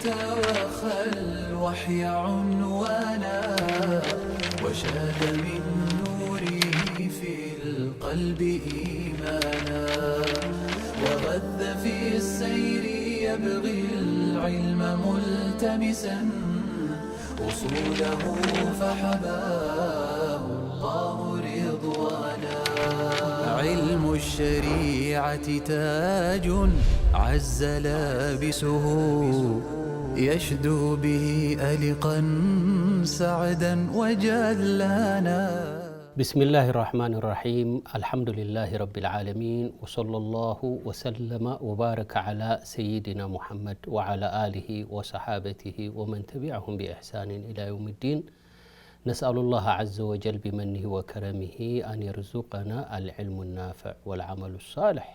وخى الوحي عنوانا، وشاد من نوره في القلب إيمانا، وغذ في السير يبغي العلم ملتمسا، أصوله فحباه الله رضوانا. علم الشريعة تاج عز لابسه، يشدو به ألقا سعدا وجلانا. بسم الله الرحمن الرحيم. الحمد لله رب العالمين. وصلى الله وسلم وبارك على سيدنا محمد وعلى آله وصحابته ومن تبعهم بإحسان إلى يوم الدين. نسأل الله عز وجل بمنه وكرمه أن يرزقنا العلم النافع والعمل الصالح،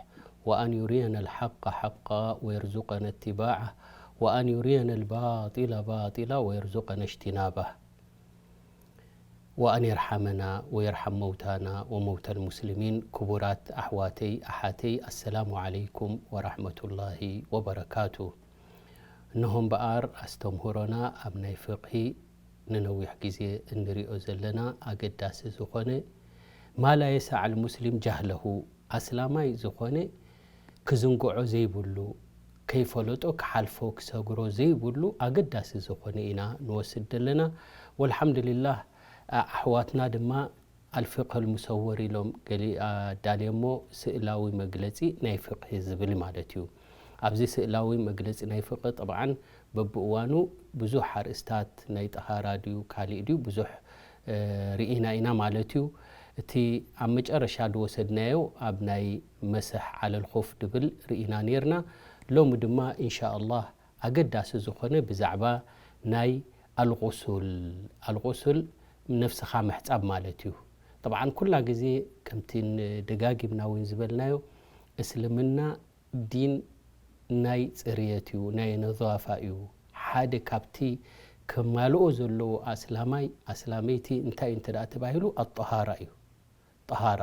وأن يرينا الحق حقا ويرزقنا اتباعه، وأن يرينا الباطل باطلا ويرزقنا اجتنابه، وأن يرحمنا ويرحم موتانا وموتى المسلمين. ክቡራት ኣሕዋተይ ኣሓተይ፣ السلام عليكم ورحمة الله وبركاته። እነሆ እምበኣር ኣስተምህሮና ኣብ ናይ ፍቕሂ ንነዊሕ ግዜ እንሪኦ ዘለና ኣገዳሲ ዝኾነ ما لا يسع المسلم جهله، ኣስላማይ ዝኾነ ክዝንግዖ ዘይብሉ፣ ከይፈለጦ ክሓልፎ ክሰግሮ ዘይብሉ ኣገዳሲ ዝኾነ ኢና ንወስድ ዘለና። والحمد لله ኣሕዋትና ድማ الفقه المصور ኢሎም ገሊ ኣዳልዮሞ ስእላዊ መግለጺ ናይ ፍቕሂ ዝብል ማለት እዩ። ኣብዚ ስእላዊ መግለጺ ናይ ፍቕሂ طبعا በብእዋኑ ብዙሕ ኣርእስታት ናይ ጠሃራ ድዩ ካሊእ ድዩ ብዙሕ ርኢና ኢና ማለት እዩ። እቲ ኣብ መጨረሻ ዝወሰድናዮ ኣብ ናይ مسح على الخف ድብል ርኢና ኔርና። ሎሚ ድማ إن شاء الله ኣገዳሲ ዝኾነ ብዛዕባ ናይ الغسل، الغسل ነፍስኻ ምሕጻብ ማለት እዩ። طبعا ኩላ ግዜ ከምቲ ደጋጊምና እውን ዝበልናዮ እስልምና ዲን ናይ ጽርየት እዩ፣ ናይ ነዛፋ እዩ። ሓደ ካብቲ ከማልኦ ዘለዎ ኣስላማይ ኣስላመይቲ እንታይ እዩ እንተ ደኣ ተባሂሉ ኣጠሃራ እዩ። ጠሃራ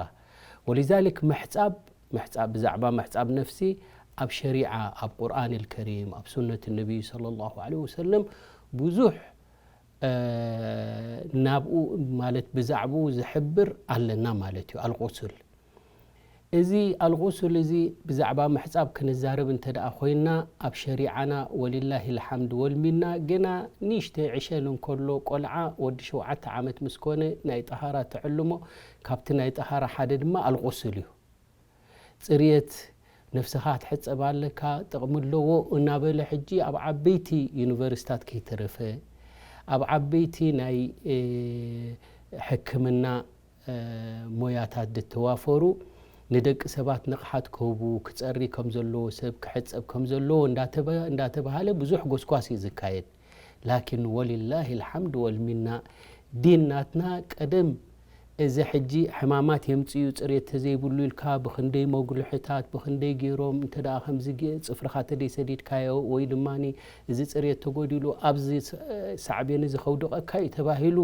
ولذلك ምሕጻብ ምሕጻብ ብዛዕባ ምሕጻብ ነፍሲ ኣብ ሸሪዓ ኣብ ቁርኣን الكريم ኣብ ሱነት ነቢይ صلى الله عليه وسلم ብዙሕ ናብኡ ማለት ብዛዕባኡ ዝሕብር ኣለና ማለት እዩ። الغسل እዚ الغسل እዚ ብዛዕባ ምሕጻብ ክንዛረብ እንተ ደኣ ኮይና ኣብ ሸሪዓና ولله الحمد والمنة ገና ንእሽተይ ዕሸል እንከሎ ቆልዓ ወዲ ሸውዓተ ዓመት ምስ ኮነ ናይ ጠሃራ ትዕልሞ። ካብቲ ናይ ጠሃራ ሓደ ድማ الغسل እዩ። ጽርየት ነፍስኻ ትሕጸብ ኣለካ፣ ጥቕሚ ኣለዎ እናበለ ሕጂ ኣብ ዓበይቲ ዩኒቨርሲታት ከይተረፈ ኣብ ዓበይቲ ናይ ሕክምና ሞያታት ዝተዋፈሩ ንደቂ ሰባት ንቕሓት ክህቡ ክጸሪ ከም ዘለዎ ሰብ ክሕጸብ ከም ዘለዎ እንዳተባሃለ ብዙሕ ጎስጓስ እዩ ዝካየድ። ላኪን ولله الحمد والمنة ዲን ናትና ቀደም እዚ ሕጂ ሕማማት የምጽኡ ጽሬት ተዘይብሉ ኢልካ ብኽንደይ መጉልሕታት ብኽንደይ ገይሮም እንተ ደኣ ከምዚ ጽፍርኻ ተደይ ሰዲድካዮ ወይ ድማ እዚ ጽሬት ተጎዲሉ ኣብዚ ሳዕቤን እዚ ከውድቐካ እዩ ተባሂሉ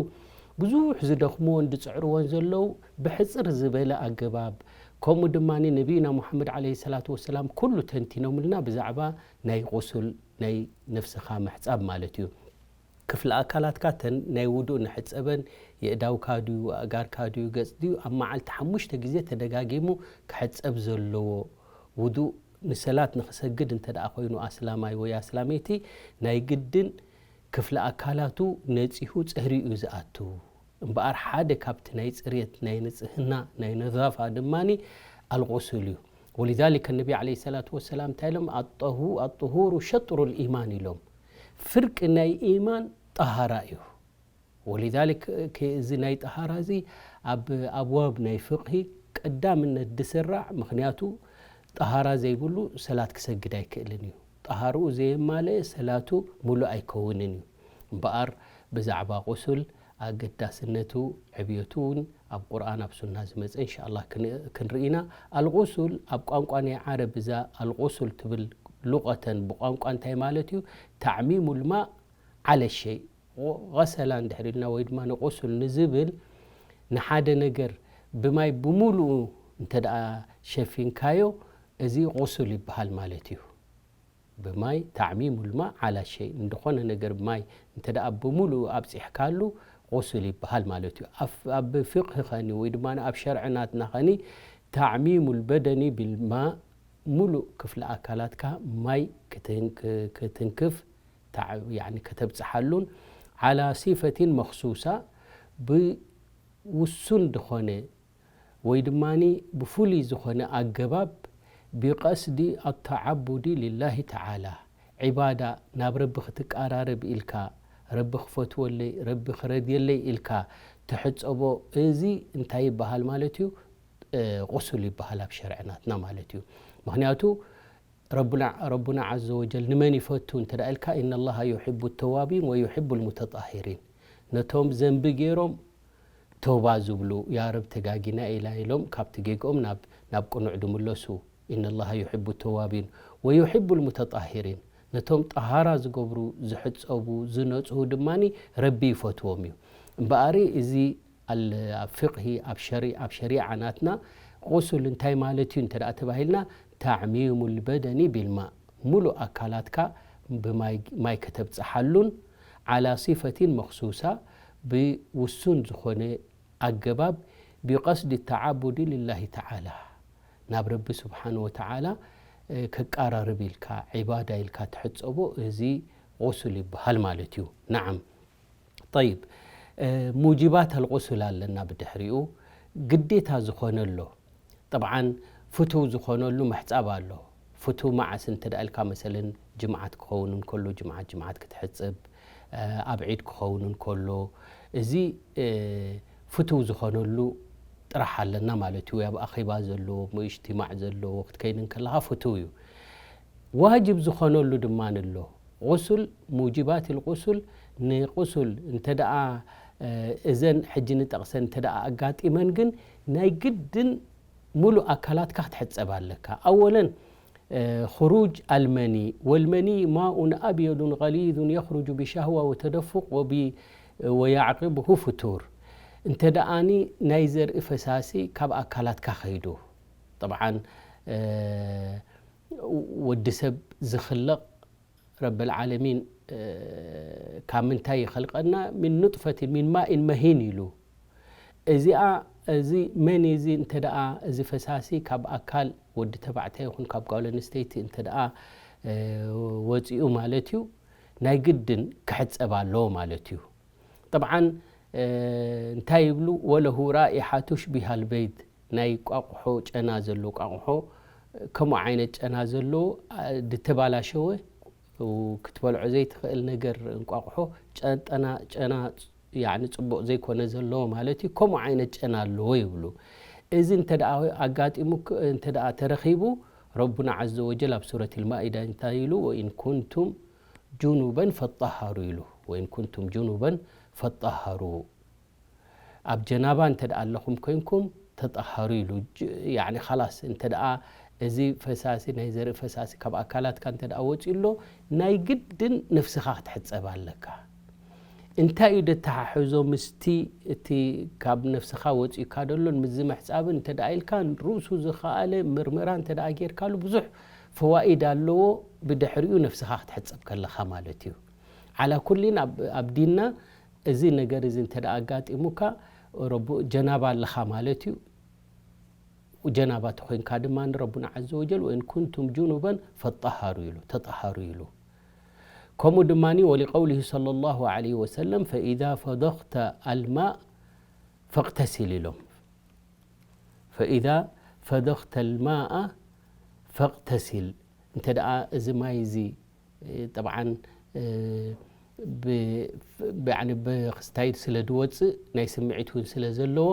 ብዙሕ ዝደኽምዎን ዝጽዕርዎን ዘለዉ ብሕጽር ዝበለ ኣገባብ ከምኡ ድማ ነቢይና ሙሓመድ ዓለይሂ ሰላቱ ወሰላም ኩሉ ተንቲኖምልና ብዛዕባ ናይ ቁሱል ናይ ነፍስኻ ምሕጻብ ማለት እዩ። ክፍለ ኣካላትካ ተን ናይ ውዱእ ንሕጸበን የእዳውካ ድዩ ኣእጋርካ ድዩ ገጽ ድዩ ኣብ መዓልቲ ሓሙሽተ ግዜ ተደጋጊሙ ክሕጸብ ዘለዎ ውዱእ ንሰላት ንኽሰግድ እንተ ደኣ ኮይኑ ኣስላማይ ወይ ኣስላመይቲ ናይ ግድን ክፍለ ኣካላቱ ነጺሁ ጽህሪ እዩ ዝኣቱ። እምበኣር ሓደ ካብቲ ናይ ጽሬት ናይ ንጽህና ናይ ነዛፋ ድማ ኣልቁሱል እዩ። ولذلك النبي عليه الصلاة والسلام እንታይ ኢሎም ኣطهور شطر الإيمان ኢሎም። ፍርቂ ናይ ኢማን ጠሃራ እዩ። ولذلك እዚ ናይ ጠሃራ እዚ ኣብ ኣብዋብ ናይ ፍቕሂ ቀዳምነት ዝስራዕ ምኽንያቱ ጠሃራ ዘይብሉ ሰላት ክሰግድ ኣይክእልን እዩ። ጠሃርኡ ዘየማለአ ሰላቱ ሙሉእ ኣይከውንን እዩ። እምበኣር ብዛዕባ ቁሱል ኣገዳስነቱ ዕብየቱ እውን ኣብ ቁርኣን ኣብ ሱና ዝመፀ እንሻላ ክንርኢ ኢና። ኣልቁሱል ኣብ ቋንቋ ናይ ዓረብ እዛ ኣልቁሱል ትብል ሉቐተን ብቋንቋ እንታይ ማለት እዩ? ታዕሚሙ ልማእ ዓለ ሸይ غسل እንድሕር ኢልና ወይ ድማ ንቁሱል ንዝብል ንሓደ ነገር ብማይ ብሙሉኡ እንተ ደኣ ሸፊንካዮ እዚ ቁሱል ይበሃል ማለት እዩ። ብማይ፣ ታዕሚሙ ልማ ዓላ ሸይ፣ እንደኾነ ነገር ማይ እንተ ደኣ ብምሉኡ ኣብጺሕካሉ፣ ቁሱል ይበሃል ማለት እዩ። ኣብ፣ ኣብ ፍቕህ ኸኒ ወይ ድማ ኣብ ሸርዕናትና ኸኒ፣ ታዕሚሙ ልበደኒ ቢልማ፣ ሙሉእ ክፍሊ ኣካላትካ ማይ ክትንክ-፣ ክትንክፍ፣ ታዕ-፣ ያኒ ከተብጽሓሉን፣ ዓላ ሲፈቲን መኽሱሳ፣ ብውሱን ዝኾነ ወይ ድማ ብፍሉይ ዝኾነ ኣገባብ፣ ቢቐስዲ ኣተዓቡዲ ሊላሂ ተዓላ፣ ዒባዳ ናብ ረቢ ክትቀራረብ ኢልካ፣ ረቢ ክፈትወለይ፣ ረቢ ክረድየለይ ኢልካ ትሕጸቦ፣ እዚ እንታይ ይበሃል ማለት እዩ? እ፣ ቁሱል ይበሃል ኣብ ሸርዕናትና ማለት እዩ። ምኽንያቱ ረቡና፣ ረቡና ዓዘ ወጀል ንመን ይፈቱ እንተ ደኣ ኢልካ፣ ኢነ ላሃ ዩሒቡ ተዋቢን ወዩሒቡ ልሙተጣሂሪን፣ ነቶም ዘንቢ ገይሮም ተውባ ዝብሉ፣ ያ ረብ ተጋጊና ኢላ ኢሎም ካብቲ ጌግኦም ናብ፣ ናብ ቅኑዕ ድምለሱ፣ ኢነ ላሃ ዩሒቡ ተዋቢን ወዩሒቡ ልሙተጣሂሪን፣ ነቶም ጠሃራ ዝገብሩ፣ ዝሕጸቡ፣ ዝነጽሁ ድማኒ ረቢ ይፈትዎም እዩ። እምበኣሪ እዚ ኣል-፣ ኣብ ፍቕሂ፣ ኣብ ሸሪ-፣ ኣብ ሸሪዓ ናትና ቁሱል እንታይ ማለት እዩ እንተ ደኣ ተባሂልና፣ ታዕሚሙ ልበደኒ ቢልማእ፣ ሙሉእ ኣካላትካ ብማይ፣ ማይ ከተብጽሓሉን፣ ዓላ ሲፈቲን መኽሱሳ፣ ብውሱን ዝኾነ ኣገባብ፣ ቢቐስዲ ተዓቡዲ ሊላሂ ተዓላ፣ ናብ ረቢ ስብሓን ወተዓላ፣ እ፣ ከቃራርብ ኢልካ፣ ዒባዳ ኢልካ ትሕጸቦ፣ እዚ ቁሱል ይበሃል ማለት እዩ። ነዓም። ጠይብ፣ እ፣ ሙጂባት ኣልቁሱል ኣለና ብድሕሪኡ፣ ግዴታ ዝኾነ ኣሎ። ጠብዓን ፍቱው ዝኾነሉ ምሕጻብ ኣሎ። ፍቱው መዓስ እንተ ደኣ ኢልካ፣ መሰለን ጅምዓት ክኸውን እንከሎ፣ ጅምዓት፣ ጅምዓት ክትሕጽብ፣ እ፣ ኣብ ዒድ ክኸውን እንከሎ፣ እዚ፣ እ፣ ፍቱው ዝኾነሉ ጥራሕ ኣለና ማለት እዩ። ኣብ ኣኼባ ዘለዎ፣ ኣብ እጅትማዕ ዘለዎ ክትከይድ እንከለኻ ፍቱው እዩ። ዋጅብ ዝኾነሉ ድማ ኣሎ። ቁሱል፣ ሙጂባት ልቁሱል፣ ንቁሱል እንተ ደኣ፣ እ፣ እዘን ሕጂ ንጠቕሰን እንተ ደኣ ኣጋጢመን ግን ናይ ግድን ሙሉእ ኣካላትካ ክትሕጸብ ኣለካ። ኣወለን፣ እ፣ ኹሩጅ ኣልመኒ፣ ወልመኒ ማኡን ኣብየዱን ገሊዙን የኽሩጁ ብሻህዋ ወተደፉቅ ወቢ-፣ ወየዕቂቡሁ ፍቱር። እንተ ደኣኒ ናይ ዘርኢ ፈሳሲ ካብ ኣካላትካ ኸይዱ፣ ጠብዓን፣ እ፣ ወዲ ሰብ ዝኽለቕ ረብል ዓለሚን፣ እ፣ ካብ ምንታይ ይኸልቀና? ሚን ኑጥፈቲን ሚን ማኢን መሂን ኢሉ። እዚኣ፣ እዚ መን እዚ እንተ ደኣ፣ እዚ ፈሳሲ ካብ ኣካል ወዲ ተባዕታይ ይኹን ካብ ጓል ኣንስተይቲ እንተ ደኣ፣ እ፣ ወጺኡ ማለት እዩ፣ ናይ ግድን ክሕጸብ ኣለዎ ማለት እዩ። ጠብዓን፣ እ፣ እንታይ ይብሉ? ወለሁ ራኢሓ ቱሽቢሃል በይድ፣ ናይ ቋቑሖ ጨና ዘለዎ፣ ቋቑሖ ከምኡ ዓይነት ጨና ዘለዎ፣ እ፣ ድተባላሸወ፣ ክትበልዖ ዘይትኽእል ነገር እንቋቑሖ፣ ጨ-፣ ጠና-፣ ጨና፣ ያዕኒ ጽቡቕ ዘይኮነ ዘለዎ ማለት እዩ፣ ከምኡ ዓይነት ጨና ኣለዎ ይብሉ። እዚ እንተ ደኣ ኣጋጢሙ፣ እንተ ደኣ ተረኺቡ፣ ረቡና ዓዘ ወጀል ኣብ ሱረት ልማኢዳ እንታይ ኢሉ? ወኢን ኩንቱም ጁኑበን ፈጣሃሩ ኢሉ። ወኢን ኩንቱም ጁኑበን ፈጣሃሩ። ኣብ ጀናባ እንተ ደኣ ኣለኹም ኮይንኩም ተጣሃሩ ኢሉ። ጅ-፣ ያዕኒ ኻላስ እንተ ደኣ እዚ ፈሳሲ፣ ናይ ዘርኢ ፈሳሲ ካብ ኣካላትካ እንተ ደኣ ወጺኡ ኣሎ፣ ናይ ግድን ነፍስኻ ክትሕጸብ ኣለካ። እንታይ እዩ ደተሓሕዞ ምስቲ እቲ ካብ ነፍስኻ ወጺኡካ ደሎን ምስዚ ምሕጻብን እንተ ደኣ ኢልካ፣ ርእሱ ዝኸኣለ ምርመራ እንተ ደኣ ጌርካሉ ብዙሕ ፈዋኢድ ኣለዎ፣ ብድሕሪኡ ነፍስኻ ክትሕጸብ ከለኻ ማለት እዩ። ዓላ ኩሊን ኣብ፣ ኣብ ዲንና እዚ ነገር እዚ እንተ ደኣ ኣጋጢሙካ፣ ረቡ-፣ ጀናባ ኣለኻ ማለት እዩ። ጀናባ ተኾይንካ ድማ ንረቡና ዓዘ ወጀል፣ "ወኢን ኩንቱም ጁኑበን ፈጣሃሩ" ኢሉ፣ ተጣሃሩ ኢሉ። ከምኡ ድማ ወሊቀውሊሂ ሰለላሁ ዐለይሂ ወሰለም፣ "ፈኢዛ ፈደኽተ ኣልማእ ፈቅተሲል" ኢሎም። "ፈኢዛ ፈደኽተ ኣልማእ ፈቅተሲል" እንተ ደኣ እዚ ማይ እዚ፣ እ፣ ጠብዓን፣ እ፣ ብ-፣ ብ-፣ ያዕኒ ብክስታይ ስለ ድወጽእ ናይ ስምዒት እውን ስለ ዘለዎ፣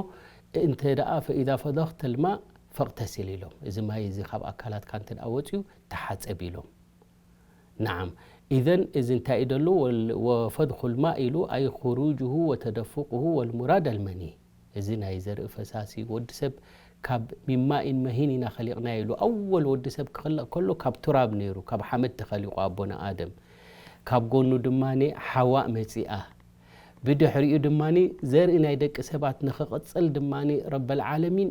እንተ ደኣ ፈኢዛ ፈደኽተ ልማእ ፈቅተሲል ኢሎም። እዚ ማይ እዚ ካብ ኣካላትካ እንተ ደኣ ወጽዩ ተሓጸብ ኢሎም። ነዓም። ኢዘን እዚ እንታይ እዩ ደሎ? ወል-፣ ወፈድኹ ልማእ ኢሉ፣ ኣይ ኹሩጅሁ ወተደፉቅሁ ወልሙራድ ኣልመኒ። እዚ ናይ ዘርኢ ፈሳሲ ወዲ ሰብ ካብ ሚማኢን መሂን ኢና ኸሊቕናዮ ኢሉ። ኣወል ወዲ ሰብ ክኽለቕ ከሎ ካብ ቱራብ ነይሩ፣ ካብ ሓመድ ተኸሊቑ ኣቦና ኣደም። ካብ ጎኑ ድማ ሓዋእ መጺኣ። ብድሕሪኡ ድማ ዘርኢ ናይ ደቂ ሰባት ንኽቕጽል ድማ ረበል ዓለሚን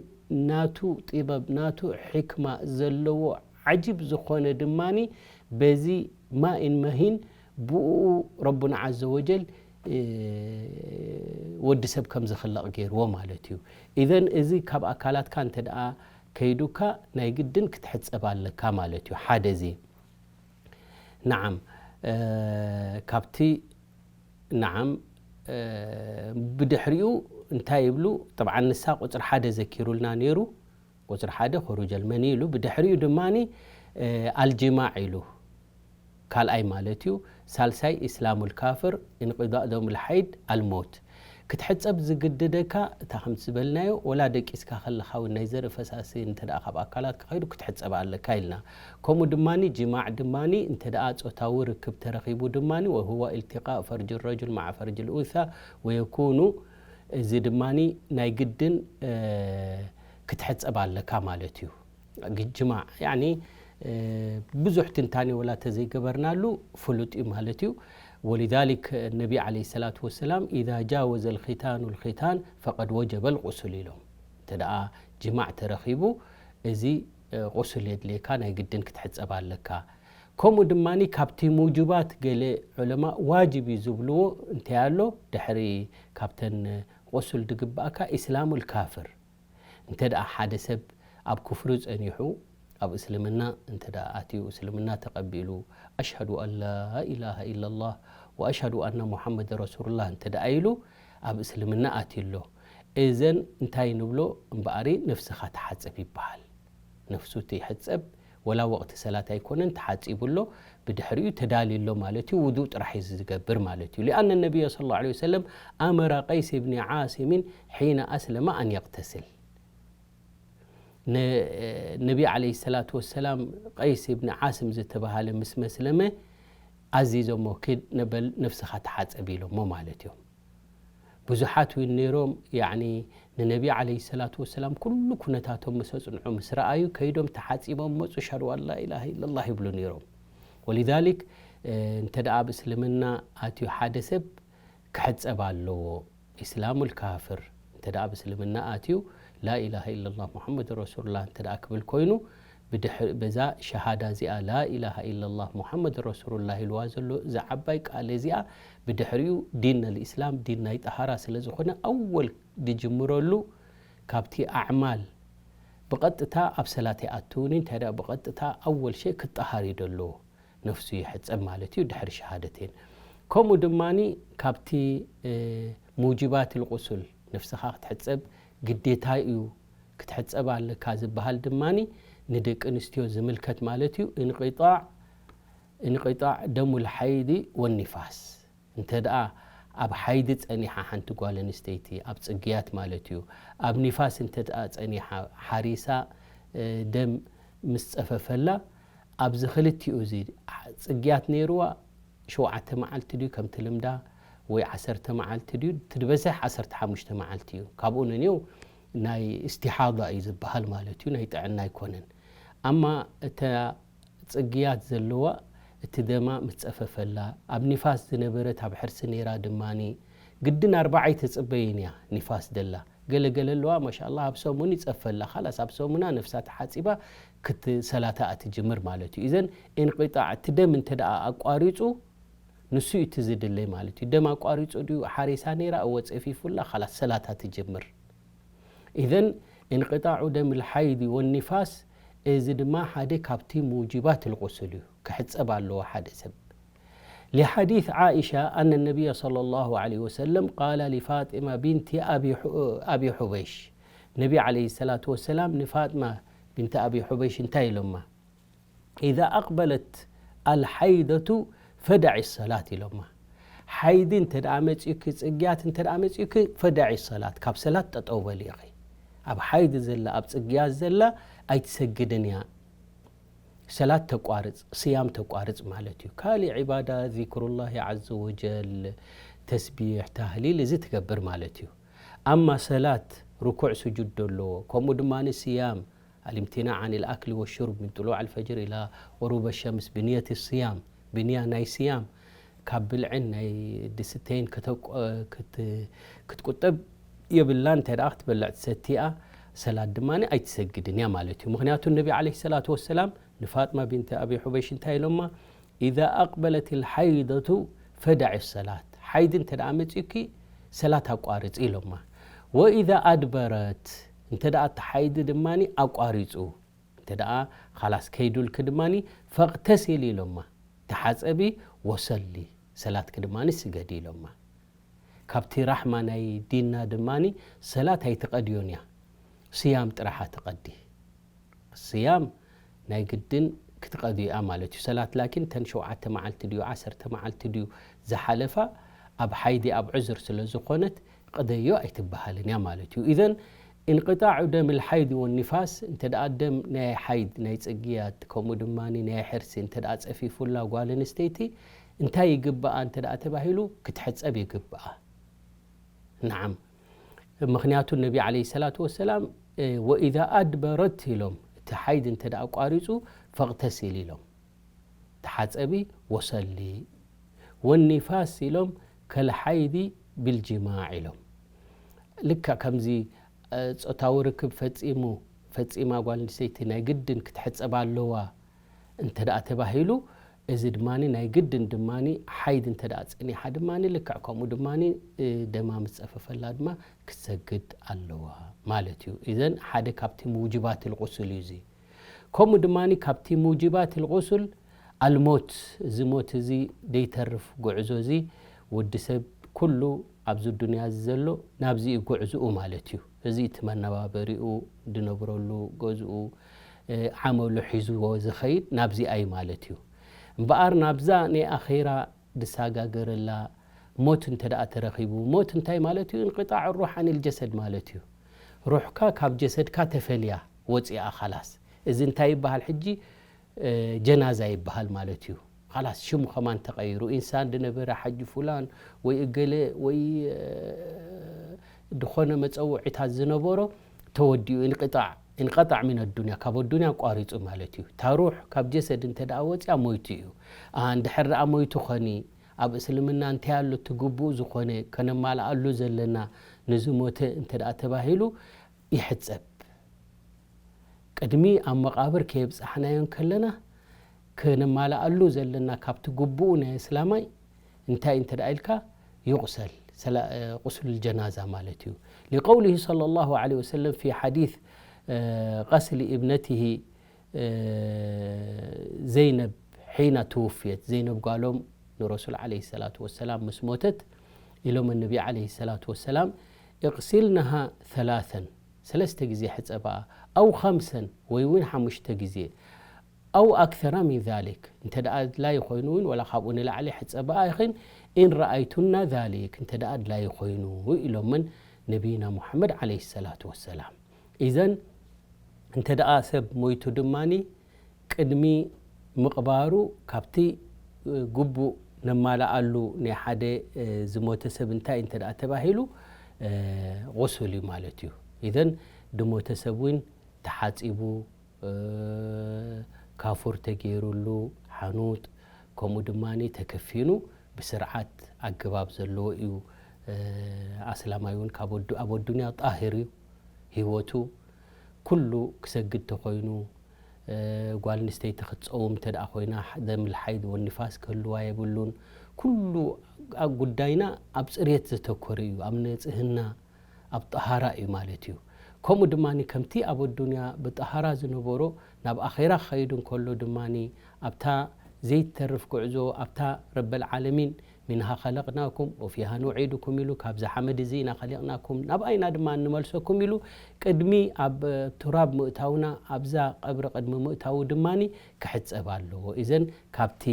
ናቱ ጥበብ፣ ናቱ ሕክማ ዘለዎ ዓጂብ ዝኾነ ድማ በዚ ማኢን መሂን ብኡ ረቡና ዓዘ ወጀል ወዲ ሰብ ከም ዝኽለቕ ገይርዎ ማለት እዩ። ኢዘን እዚ ካብ ኣካላትካ እንተ ደኣ ከይዱካ ናይ ግድን ክትሕጸብ ኣለካ ማለት እዩ። ሓደ እዚ ነዓም ካብቲ ነዓም ብድሕሪኡ እንታይ ይብሉ? ጠብዓ ንሳ ቁፅሪ ሓደ ዘኪሩልና ነይሩ። ቁፅሪ ሓደ ኹሩጀል መኒ ኢሉ፣ ብድሕሪኡ ድማ ኣልጅማዕ ኢሉ ካልኣይ ማለት እዩ። ሳልሳይ ኢስላሙል ካፍር፣ እንቅዳእ ደሙል ሓይድ፣ ኣልሞት። ክትሕፀብ ዝግድደካ እታ ከምቲ ዝበልናዮ ወላ ደቂስካ ከለኻ እውን ናይ ዘርኢ ፈሳሲ እንተ ደኣ ካብ ኣካላትካ ከይዱ ክትሕፀብ ኣለካ ኢልና። ከምኡ ድማ ጅማዕ ድማ እንተ ደኣ ጾታዊ ርክብ ተረኺቡ ድማ ወህወ ኢልቲቃእ ፈርጅ ረጁል መዓ ፈርጅ ልኡንሳ ወየኩኑ እዚ ድማ ናይ ግድን ክትሕጸብ ኣለካ ማለት እዩ። ጅማዕ ያኒ ብዙሕ ትንታኔ ወላ ተዘይገበርናሉ ፍሉጥ እዩ ማለት እዩ። ولذلك ነቢ عليه الصلاة والسلام إذا جاوز الختان الختان فقد وجب الغسل ኢሎም። እንተ ደኣ ጅማዕ ተረኺቡ እዚ ቁስል የድልየካ፣ ናይ ግድን ክትሕጸብ ኣለካ። ከምኡ ድማ ካብቲ ሙጁባት ገለ ዑለማ ዋጅብ እዩ ዝብልዎ እንታይ ኣሎ ድሕሪ ካብተን ቁስል ድግባእካ ኢስላሙል ካፍር። እንተ ደኣ ሓደ ሰብ ኣብ ኩፍሪ ጸኒሑ ኣብ እስልምና እንተ ደኣ ኣትዩ፣ እስልምና ተቐቢሉ፣ ኣሽሀዱ ኣን ላ ኢላሃ ኢላላህ ወኣሽሀዱ ኣነ ሙሓመድ ረሱሉላህ እንተ ደኣ ኢሉ ኣብ እስልምና ኣትዩ ኣሎ። እዘን እንታይ ንብሎ እምበኣሪ ነፍስኻ ተሓጸብ ይበሃል። ነፍሱ ትሕጸብ ወላ ወቕቲ ሰላት ኣይኮነን ተሓጺቡ ኣሎ። ብድሕሪኡ ተዳልዩ ኣሎ ማለት እዩ። ውዱእ ጥራሕ እዩ ዝገብር ማለት እዩ። لأن النبي صلى الله عليه وسلم أمر قيس بن عاصم حين أسلم أن يغتسل። ነቢ عليه الصلاة والسلام ቀይስ ብኒ ዓስም ዝተባሃለ ምስ መስለመ ኣዚዞሞ፣ ኪድ ነበል ነፍስኻ ተሓጸብ ኢሎሞ ማለት እዮም። ብዙሓት እውን ነይሮም ያኒ ንነቢ عليه الصلاة والسلام ኩሉ ኩነታቶም ምስ ኣጽንዑ ምስ ረኣዩ ከይዶም ተሓጺቦም መጹ ሸሩ ኣን ላ ኢላሃ ኢላላህ ይብሉ ነይሮም። ولذلك እንተ ደኣ ኣብ እስልምና ኣትዩ ሓደ ሰብ ክሕጸብ ኣለዎ። ኢስላሙል ካፍር እንተ ደኣ ኣብ እስልምና ኣትዩ ላኢላሃ ኢላላህ ሙሓመድ ረሱሉላህ እንተ ደኣ ክብል ኮይኑ ብድሕሪ በዛ ሸሃዳ እዚኣ ላኢላሃ ኢላላህ ሙሓመድ ረሱሉላህ ኢልዋ ዘሎ እዛ ዓባይ ቃል እዚኣ ብድሕሪኡ ዲን ኣልኢስላም ዲን ናይ ጠሃራ ስለ ዝኾነ ኣወል ድጅምረሉ ካብቲ ኣዕማል ብቐጥታ ኣብ ሰላት ይኣትውን እዩ። እንታይ ደኣ ብቐጥታ ኣወል ሸይ ክጠሃር እዩ ደለዎ። ነፍሱ ይሕጸብ ማለት እዩ ድሕሪ ሸሃደተይን። ከምኡ ድማ ካብቲ ሙጅባት ልቁሱል ነፍስኻ ክትሕጸብ ግዴታ እዩ ክትሕጸብ ኣለካ ዝበሃል ድማ ንደቂ ኣንስትዮ ዝምልከት ማለት እዩ። እንቂጣዕ እንቂጣዕ ደሙል ሓይዲ ወኒፋስ እንተ ደኣ ኣብ ሓይዲ ጸኒሓ ሓንቲ ጓል ኣንስተይቲ ኣብ ጽግያት ማለት እዩ ኣብ ኒፋስ እንተ ደኣ ጸኒሓ ሓሪሳ ደም ምስ ጸፈፈላ ኣብዚ ክልቲኡ እዚ ጽግያት ነይርዋ ሸውዓተ መዓልቲ ድዩ ከምቲ ልምዳ ወይ ዓሰርተ መዓልቲ ድዩ? እቲ ዝበዝሕ ዓሰርተ ሓሙሽተ መዓልቲ እዩ። ካብኡ ንንየው ናይ እስቲሓዳ እዩ ዝበሃል ማለት እዩ፣ ናይ ጥዕና ኣይኮነን። ኣማ እታ ጽግያት ዘለዋ እቲ ደማ ምስ ጸፈፈላ፣ ኣብ ኒፋስ ዝነበረት ኣብ ሕርሲ ነይራ ድማኒ ግድን ኣርባዓ ኣይትጽበይን እያ ኒፋስ ደላ። ገለ ገለ ኣለዋ ማሻኣላህ ኣብ ሰሙን ይጸፈላ፣ ካላስ ኣብ ሰሙና ነፍሳ ተሓጺባ ክት ሰላታ ትጅምር ማለት እዩ። ኢዘን ኢንቂጣዕ እቲ ደም እንተ ደኣ ኣቋሪጹ ንሱ እዩ እቲ ዝድለይ ማለት እዩ። ደም ኣቋሪጹ ድዩ ሓሪሳ ነይራ እወ ጸፊፉላ ካላስ ሰላታ ትጅምር። ኢዘን ኢንቂጣዑ ደም ልሓይድ ወኒፋስ እዚ ድማ ሓደ ካብቲ ሙጅባት ልቁስል እዩ። ክሕጸብ ኣለዎ ሓደ ሰብ። لحديث عائشة أن النبي صلى الله عليه وسلم قال لفاطمة بنت أبي حبيش ነቢ عليه الصلاة والسلام ንፋጥማ ቢንት ኣቢ ሑበይሽ እንታይ ኢሎማ? إذا أقبلت الحيضة فدعي الصلاة ኢሎማ። ሓይዲ እንተ ደኣ መጺኡኪ ጽግያት እንተ ደኣ መጺኡኪ ፈዳዒ ሰላት ካብ ሰላት ጠጠው በሊ ኢኺ። ኣብ ሓይዲ ዘላ ኣብ ጽግያት ዘላ ኣይትሰግድን እያ። ሰላት ተቋርጽ፣ ስያም ተቋርጽ ማለት እዩ። ካልእ ዒባዳ ዚክሩላሂ ዓዘ ወጀል፣ ተስቢሕ፣ ታህሊል እዚ ትገብር ማለት እዩ። ኣማ ሰላት ርኩዕ ስጁድ ደለዎ፣ ከምኡ ድማ ንስያም الامتناع عن الأكل والشرب من طلوع الفجر إلى غروب الشمس بنية الصيام ብንያ ናይ ስያም ካብ ብልዕን ናይ ድስተይን ክትቁጠብ የብላን። እንታይ ደኣ ክትበልዕ ትሰቲ እያ፣ ሰላት ድማ ኣይትሰግድን እያ ማለት እዩ። ምክንያቱ ነቢ ዓለይሂ ሰላቱ ወሰላም ንፋጥማ ቢንት ኣቢ ሑበይሽ እንታይ ኢሎማ? "ኢዛ ኣቅበለት ልሓይደቱ ፈዳዒ ሰላት፣ ሓይድ እንተ ደኣ መጺኡኪ ሰላት ኣቋርጺ" ኢሎማ። "ወኢዛ ኣድበረት፣ እንተ ደኣ እቲ ሓይዲ ድማ ኣቋሪጹ፣ እንተ ደኣ ኻላስ ከይዱልኪ ድማ ፈቅተሲሊ" ኢሎማ። "ተሓጸቢ ወሰሊ፣ ሰላትኪ ድማ ስገዲ" ኢሎማ። ካብቲ ራሕማ ናይ ዲንና ድማ ሰላት ኣይትቐድዮን እያ፣ ስያም ጥራሓ ትቐዲ። ስያም ናይ ግድን ክትቐድያ ማለት እዩ። ሰላት ላኪን ተን ሸውዓተ መዓልቲ ድዩ ዓሰርተ መዓልቲ ድዩ ዝሓለፋ ኣብ ሓይዲ ኣብ ዑዝር ስለ ዝኾነት ቅደዮ ኣይትበሃልን እያ ማለት እዩ። ኢዘን እንቅጣዕ ደም ልሓይድ ወኒፋስ፣ እንተ ደኣ ደም ናይ ሓይድ ናይ ጽግያት ከምኡ ድማ ናይ ሕርሲ እንተ ደኣ ጸፊፉላ ጓል ኣንስተይቲ እንታይ ይግብኣ እንተ ደኣ ተባሂሉ ክትሕጸብ ይግብኣ። ነዓም። ምኽንያቱ ነቢ ዓለይሂ ሰላቱ ወሰላም፣ "ወኢዛ ኣድበረት" ኢሎም፣ እቲ ሓይድ እንተ ደኣ ኣቋሪጹ፣ "ፈቕተሲል" ኢሎም፣ "ተሓጸቢ ወሰሊ"፣ "ወኒፋስ" ኢሎም፣ "ከልሓይዲ ቢልጅማዕ" ኢሎም። ልክዕ ከምዚ፣ እ፣ ጾታዊ ርክብ ፈጺሙ፣ ፈጺማ ጓል ኣንስተይቲ ናይ ግድን ክትሕጸብ ኣለዋ እንተ ደኣ ተባሂሉ፣ እዚ ድማ ናይ ግድን ድማ ሓይድ እንተ ደኣ ጸኒሓ ድማ ልክዕ ከምኡ ድማ፣ እ፣ ደማ ምስ ጸፈፈላ ድማ ክትሰግድ ኣለዋ ማለት እዩ። ኢዘን ሓደ ካብቲ ሙጅባት ልቁሱል እዩ እዚ። ከምኡ ድማ ካብቲ ሙጅባት ልቁሱል ኣልሞት፣ እዚ ሞት እዚ ደይተርፍ ጉዕዞ እዚ ወዲ ሰብ ኩሉ ኣብዚ ዱንያ እዚ ዘሎ ናብዚ እዩ ጉዕዝኡ ማለት እዩ። እዚ እቲ መነባበሪኡ፣ ድነብረሉ ገዝኡ፣ እ፣ ዓመሉ ሒዝዎ ዝኸይድ ናብዚኣ እዩ ማለት እዩ። እምበኣር ናብዛ ናይ ኣኼራ ድሳጋገረላ ሞት እንተ ደኣ ተረኺቡ፣ ሞት እንታይ ማለት እዩ? እንቅጣዕ ሩሕ ኣኒል ጀሰድ ማለት እዩ። ሩሕካ ካብ ጀሰድካ ተፈልያ ወፂኣ፣ ኻላስ። እዚ እንታይ ይበሃል ሕጂ? እ፣ ጀናዛ ይበሃል ማለት እዩ። ኻላስ ሽሙ ከማን ተቐይሩ፣ ኢንሳን ድነበረ ሓጂ ፉላን ወይ እገለ ወይ፣ እ፣ ድኾነ መጸውዒታት ዝነበሮ ተወዲኡ፣ ኢንቅጣዕ፣ ኢንቀጣዕ ሚን ኣዱንያ፣ ካብ ኣዱንያ ኣቋሪጹ ማለት እዩ። እታ ሩሕ ካብ ጀሰድ እንተ ደኣ ወጺኣ ሞይቱ እዩ። ኣ፣ እንድሕር ደኣ ሞይቱ ኾኒ፣ ኣብ እስልምና እንታይ ኣሎ እቲ ግቡእ ዝኾነ ከነማልኣሉ ዘለና ንዝሞተ እንተ ደኣ ተባሂሉ ይሕጸብ። ቅድሚ ኣብ መቓብር ከየብጻሕናዮ እንከለና ከነማልኣሉ ዘለና ካብቲ ግቡኡ ናይ እስላማይ እንታይ እንተ ደኣ ኢልካ ይቑሰል፣ ሰላ-፣ እ፣ ቁስሉል ጀናዛ ማለት እዩ። ሊቀውሊሂ ሰለላሁ ዐለይሂ ወሰለም ፊ ሐዲስ፣ እ፣ ቀስሊ ኢብነቲሂ፣ እ፣ ዘይነብ ሒና ትውፍየት፣ ዘይነብ ጓሎም ንረሱል ዐለይሂ ሰላቱ ወሰላም ምስ ሞተት ኢሎም ነቢ ዐለይሂ ሰላቱ ወሰላም፣ "እቕሲልነሃ ሰላሰን፣ ሰለስተ ግዜ ሕጸባኣ፣ ኣው ኸምሰን፣ ወይ እውን ሓሙሽተ ግዜ፣ ኣው ኣክሰራ ሚን ዛሊክ፣ እንተ ደኣ ኣድላዪ ኮይኑ እውን፣ ወላ ካብኡ ንላዕሊ ሕጸባኣ ኢኽን፣ ኢን ረኣይቱና ዛሊክ፣ እንተ ደኣ ኣድላዪ ኮይኑ" ኢሎምን ነቢይና ሙሐመድ ዐለይሂ ሰላቱ ወሰላም። ኢዘን እንተ ደኣ ሰብ ሞይቱ ድማኒ ቅድሚ ምቕባሩ ካብቲ፣ እ፣ ግቡእ ነማልኣሉ ናይ ሓደ፣ እ፣ ዝሞተ ሰብ እንታይ እንተ ደኣ ተባሂሉ፣ እ፣ ቁሱል እዩ ማለት እዩ። ኢዘን ድሞተ ሰብ እውን ተሓጺቡ፣ እ፣ ካፉር ተገይሩሉ፣ ሓኑጥ፣ ከምኡ ድማኒ ተከፊኑ ብስርዓት ኣገባብ ዘለዎ እዩ። እ፣ ኣስላማይ እውን ካብ ኣዱ-፣ ኣብ ኣዱንያ ጣሂር እዩ። ህይወቱ ኩሉ ክሰግድ ተኾይኑ፣ እ፣ ጓል ኣንስተይቲ ክትጸውም እንተ ደኣ ኮይና፣ ደም ልሓይድ ወኒፋስ ክህልዋ የብሉን። ኩሉ ኣብ ጉዳይና ኣብ ጽሬት ዘተኮረ እዩ፣ ኣብ ንጽህና፣ ኣብ ጠሃራ እዩ ማለት እዩ። ከምኡ ድማ ከምቲ ኣብ ኣዱንያ ብጠሃራ ዝነበሮ ናብ ኣኼራ ክኸይድ እንከሎ ድማ ኣብታ ዘይትተርፍ ጉዕዞ፣ ኣብታ ረበል ዓለሚን "ሚንሃ ኸለቅናኩም ወፊሃ ኑዒዱኩም" ኢሉ፣ "ካብዚ ሓመድ እዚ ኢና ኸሊቕናኩም፣ ናብኣ ኢና ድማ እንመልሰኩም" ኢሉ፣ ቅድሚ ኣብ ቱራብ ምእታውና፣ ኣብዛ ቀብሪ ቅድሚ ምእታዉ ድማ ክሕጸብ ኣለዎ። ኢዘን ካብቲ፣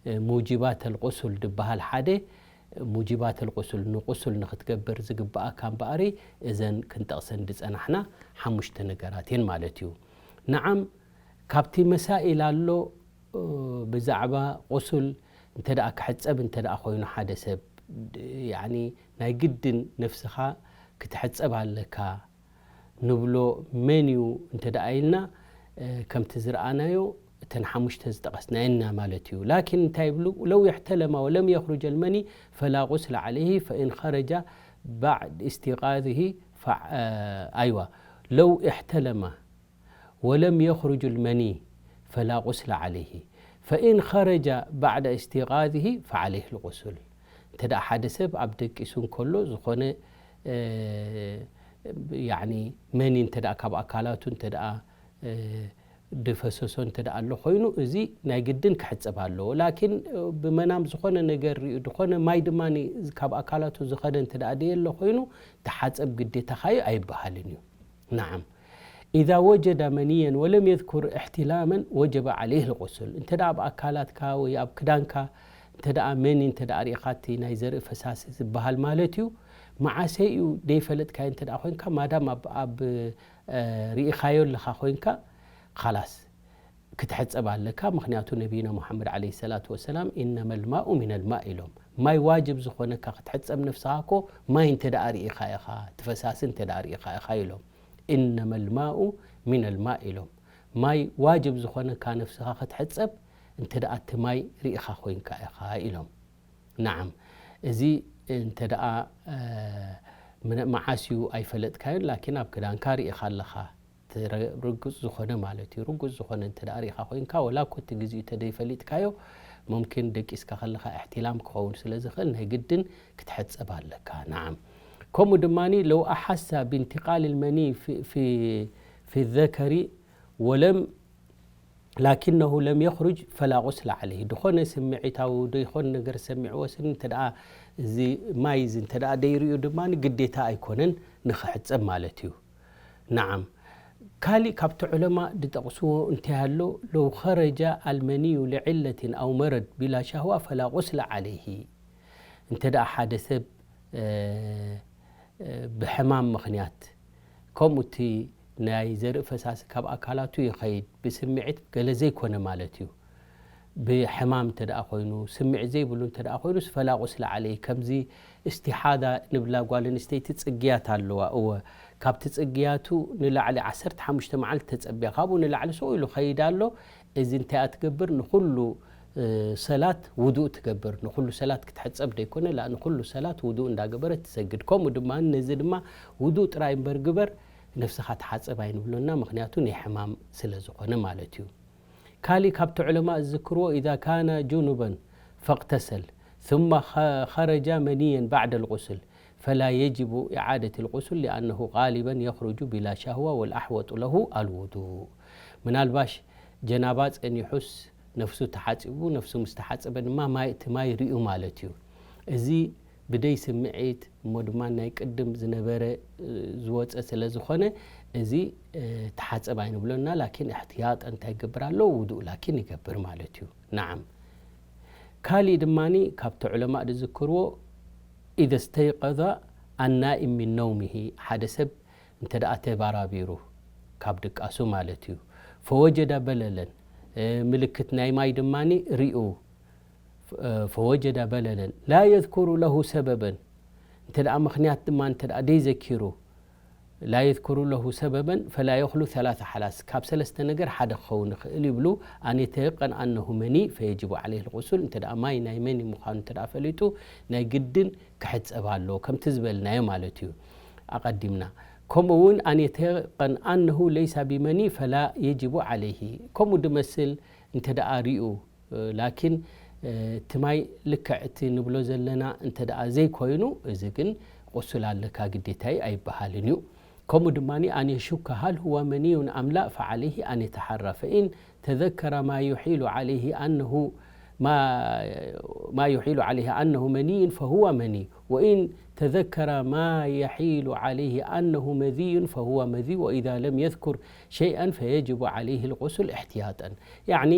እ፣ ሙጂባት ኣልቁሱል ድበሃል ሓደ፣ ሙጂባት ኣልቁሱል፣ ንቁሱል ንኽትገብር ዝግብኣካ እምበኣሪ፣ እዘን ክንጠቕሰን ዝጸናሕና ሓሙሽተ ነገራት እየን ማለት እዩ። ነዓም፣ ካብቲ መሳኢል ኣሎ፣ እ፣ ብዛዕባ ቁሱል እንተ ደኣ ክሕጸብ እንተ ደኣ ኮይኑ ሓደ ሰብ፣ ድ-፣ ያዕኒ ናይ ግድን ነፍስኻ ክትሕጸብ ኣለካ ንብሎ መን እዩ እንተ ደኣ ኢልና፣ እ፣ ከምቲ ዝረኣናዮ እተን ሓሙሽተ ዝጠቐስናየን ኢና ማለት እዩ። ላኪን እንታይ ይብሉ? "ለው እሕተለማ ወለም የኽሩጀ ልመኒ ፈላ ቁስለ ዐለይሂ ፈኢን ኸረጃ ባዕድ እስቲቃዝሂ ፈ-፣ እ፣ ኣይዋ፣ ለው እሕተለማ ወለም የኽሩጅ ልመኒ فلا غسل عليه، فإن خرج بعد استيقاظه فعليه الغسل. እንተ ደኣ ሓደ ሰብ ኣብ ደቂሱ እንከሎ ዝኾነ፣ እ፣ ያዕኒ መኒ እንተ ደኣ ካብ ኣካላቱ እንተ ደኣ፣ እ፣ ድፈሰሶ እንተ ደኣ ኣሎ ኮይኑ፣ እዚ ናይ ግድን ክሕጸብ ኣለዎ። ላኪን፣ እ፣ ብመናም ዝኾነ ነገር ሪኡ፣ ዝኾነ ማይ ድማ ኒ-፣ ካብ ኣካላቱ ዝኸደ እንተ ደኣ ደየሎ ኮይኑ፣ ተሓጸብ ግዴታኻዩ ኣይበሃልን እዩ። نعم. إذا وجد منيا ولم يذكر احتلاما وجب عليه الغسل. እንተ ደኣ ኣብ ኣካላትካ ወይ ኣብ ክዳንካ እንተ ደኣ መኒ እንተ ደኣ ሪኢኻ፣ እቲ ናይ ዘርኢ ፈሳሲ ዝበሃል ማለት እዩ፣ መዓሰ እዩ ደይፈለጥካዮ እንተ ደኣ ኮይንካ፣ ማዳም ኣብ፣ ኣብ፣ እ፣ ሪኢኻዮ ኣለኻ ኮይንካ፣ ኻላስ ክትሕጸብ ኣለካ። ምኽንያቱ ነቢይና ሙሓመድ ዓለይሂ ሰላቱ ወሰላም «ኢነመል ማኡ ሚነል ማእ» ኢሎም። ማይ ዋጅብ ዝኾነካ ክትሕጸብ ነፍስኻ እኮ ማይ እንተ ደኣ ርኢኻ ኢኻ፣ እቲ ፈሳሲ እንተ ደኣ ርኢኻ ኢኻ ኢሎም። «ኢነመል ማኡ ሚነል ማእ» ኢሎም። ማይ ዋጅብ ዝኾነካ ነፍስኻ ክትሕጸብ እንተ ደኣ እቲ ማይ ርኢኻ ኮይንካ ኢኻ ኢሎም። ነዓም፣ እዚ እንተ ደኣ፣ እ፣ ምነ-፣ መዓስ እዩ ኣይፈለጥካዮን፣ ላኪን ኣብ ክዳንካ ርኢኻ ኣለኻ። እቲ ረ-፣ ርጉጽ ዝኾነ ማለት እዩ። ርጉጽ ዝኾነ እንተ ደኣ ርኢኻ ኮይንካ፣ ወላ እኮ እቲ ግዜኡ እንተ ደይፈሊጥካዮ፣ ሙምኪን ደቂስካ ከለኻ እሕትላም ክኸውን ስለ ዝኽእል፣ ናይ ግድን ክትሕጸብ ኣለካ። ነዓም። ከምኡ ድማኒ፣ ለው ኣሓሳ ብእንትቃል ልመኒ ፊ፣ ፊ፣ ፊ ዘከሪ ወለም ላኪነሁ ለም የኽሩጅ ፈላ ቁስለ ዓለይህ። ድኾነ ስምዒታዊ ደይኾን ነገር ሰሚዕዎ ስኒ እንተ ደኣ እዚ ማይ እዚ እንተ ደኣ ደይርእዩ ድማ ግዴታ ኣይኮነን ንኽሕጸብ ማለት እዩ። ነዓም። ካሊእ ካብቲ ዑለማ ዝጠቕስዎ እንታይ ኣሎ? ለው ኸረጃ ኣልመንዩ ልዕለትን ኣው መረድ ቢላ ሻህዋ ፈላ ቁስለ ዓለይህ። እንተ ደኣ ሓደ ሰብ፣ እ፣ እ፣ ብሕማም ምኽንያት ከምኡ እቲ ናይ ዘርኢ ፈሳሲ ካብ ኣካላቱ ይኸይድ፣ ብስምዒት ገለ ዘይኮነ ማለት እዩ። ብሕማም እንተ ደኣ ኮይኑ፣ ስምዒት ዘይብሉ እንተ ደኣ ኮይኑስ፣ ፈላ ቁስለ ዓለይህ። ከምዚ እስቲሓዳ ንብላ ጓል ኣንስተይቲ ጽግያት ኣለዋ። እወ፣ ካብቲ ጽግያቱ ንላዕሊ ዓሰርተ ሓሙሽተ መዓልቲ ተጸብያ፣ ካብኡ ንላዕሊ ስቕ ኢሉ ኸይድ ኣሎ። እዚ እንታይ እያ ትገብር? ንኹሉ፣ እ፣ ሰላት ውዱእ ትገብር። ንኹሉ ሰላት ክትሕጸብ ደይኮነ፣ ላ፣ ንኹሉ ሰላት ውዱእ እንዳገበረት ትሰግድ። ከምኡ ድማ፣ ነዚ ድማ ውዱእ ጥራይ እምበር ግበር፣ ነፍስኻ ተሓጸብ ኣይንብሎና፣ ምኽንያቱ ናይ ሕማም ስለ ዝኾነ ማለት እዩ። ካሊእ ካብቲ ዑለማእ ዝዝክርዎ፣ إذا كان جنبا فاغتسل ثم خ-، خرج منيا بعد الغسل فلا يجب إعادة الغسل لأنه غالبا يخرج بلا شهوة والأحوط له الوضوء. ምናልባሽ ጀናባ ጸኒሑስ ነፍሱ ተሓጺቡ፣ ነፍሱ ምስ ተሓጸበ ድማ ማይ፣ እቲ ማይ ርእዩ ማለት እዩ። እዚ ብደይ ስምዒት እሞ ድማ ናይ ቅድም ዝነበረ፣ እ፣ ዝወጸ ስለ ዝኾነ፣ እዚ፣ እ፣ ተሓጸብ ኣይንብሎና፣ ላኪን እሕትያጠ እንታይ ይገብር ኣሎ? ውዱእ ላኪን ይገብር ማለት እዩ። ነዓም። ካሊእ ድማኒ ካብቲ ዑለማእ ዝዝክርዎ፣ إذا استيقظ النائم من نومه፣ ሓደ ሰብ እንተ ደኣ ተባራቢሩ ካብ ድቃሱ ማለት እዩ፣ فوجد بللا፣ እ፣ ምልክት ናይ ማይ ድማኒ ሪኡ፣ ف-، فوجد بللا لا يذكر له سببا، እንተ ደኣ ምኽንያት ድማ እንተ ደኣ ደይዘኪሩ፣ لا يذكر له سببا فلا يخلو ثلاث ሓላስ፣ ካብ ሰለስተ ነገር ሓደ ክኸውን ይኽእል ይብሉ። أن يتيقن أنه مني فيجب عليه الغسل، እንተ ደኣ ማይ ናይ መኒ ምዃኑ እንተ ደኣ ፈሊጡ ናይ ግድን ክሕጸብ ኣለዎ፣ ከምቲ ዝበልናዮ ማለት እዩ ኣቐዲምና። ከምኡ እውን أن يتيقن أنه ليس بمني فلا يجب عليه، ከምኡ ድመስል እንተ ደኣ ሪኡ እ፣ ላኪን፣ እ፣ እቲ ማይ ልክዕ እቲ ንብሎ ዘለና እንተ ደኣ ዘይኮይኑ፣ እዚ ግን ቁሱል ኣለካ ግዴታዩ ኣይበሃልን እዩ። ከምኡ ድማ أن يشك هل هو مني أم لا فعليه أن يتحرى فإن تذكر ما يحيل عليه أنه ما، ما يحيل عليه أنه مني فهو مني وإن تذكر ما يحيل عليه أنه مذي فهو مذي وإذا لم يذكر شيئا فيجب عليه الغسل احتياطا. ያዕኒ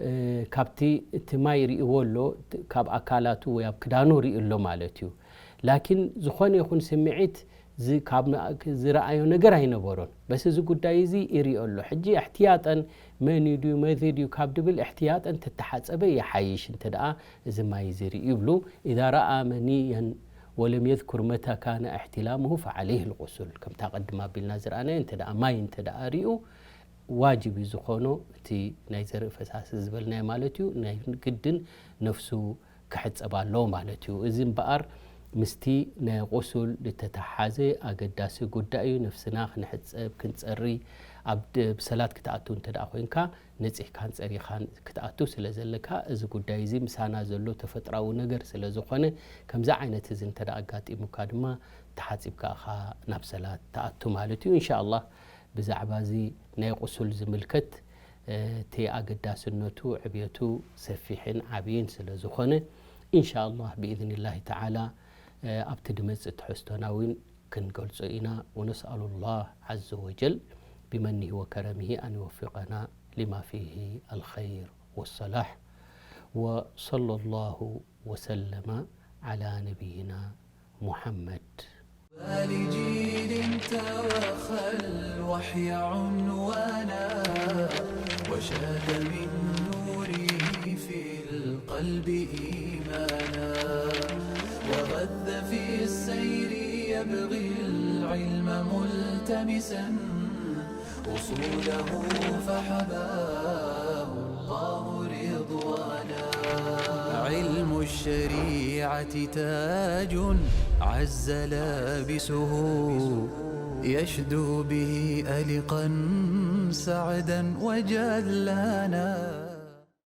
እ፣ ካብቲ እቲ ማይ ርእይዎ ኣሎ፣ ት-፣ ካብ ኣካላቱ ወይ ኣብ ክዳኑ ርእዩ ኣሎ ማለት እዩ። ላኪን ዝኾነ ይኹን ስምዒት ዝ-፣ ካብ ን-፣ ክ-፣ ዝረኣዮ ነገር ኣይነበሮን። በስ እዚ ጉዳይ እዚ ይርእዮ ኣሎ። ሕጂ እሕትያጠን መን እዩ ድዩ፣ መዚ ድዩ ካብ ድብል እሕትያጠን ተተሓጸበ ይሓይሽ፣ እንተ ደኣ እዚ ማይ እዚ ርእዩ ይብሉ። إذا رأى منيا ولم يذكر متى كان احتلامه فعليه الغسل። ከምታ ቅድም ኣቢልና ዝረኣናዮ፣ እንተ ደኣ ማይ እንተ ደኣ ርእዩ፣ ዋጅብ እዩ ዝኾኖ፣ እቲ ናይ ዘርኢ ፈሳሲ ዝበልናዮ ማለት እዩ፣ ናይ ግድን ነፍሱ ክሕጸብ ኣለዎ ማለት እዩ። እዚ እምበኣር ምስቲ ናይ ቁሱል ዝተተሓሓዘ ኣገዳሲ ጉዳይ እዩ። ነፍስና ክንሕጸብ፣ ክንጸሪ ኣብ ድ- ብሰላት ክትኣቱ እንተ ደኣ ኮይንካ፣ ነጺሕካን ጸሪኻን ክትኣቱ ስለ ዘለካ፣ እዚ ጉዳይ እዚ ምሳና ዘሎ ተፈጥራዊ ነገር ስለ ዝኾነ፣ ከምዚ ዓይነት እዚ እንተ ደኣ ኣጋጢሙካ ድማ፣ ተሓጺብካ ኢኻ ናብ ሰላት ትኣቱ ማለት እዩ። ኢንሻ ኣላህ፣ ብዛዕባ እዚ ናይ ቁሱል ዝምልከት፣ እ፣ እቲ ኣገዳስነቱ፣ ዕብየቱ ሰፊሕን ዓብይን ስለ ዝኾነ፣ ኢንሻ ኣላህ፣ ብኢዝኒላሂ ተዓላ፣ እ፣ ኣብቲ ድመጽእ ትሕዝቶና እውን ክንገልጾ ኢና። ونسأل الله عز وجل بمنه وكرمه أن يوفقنا لما فيه الخير والصلاح. وصلى الله وسلم على نبينا محمد. لجيل توخى الوحي عنوانا، وشاد من نوره في القلب إيمانا، وغذ في السير يبغي العلم ملتمسا، أصوله فحباه الله رضوانا. علم الشريعة تاج عز لابسه، يشدو به ألقا سعدا وجلانا.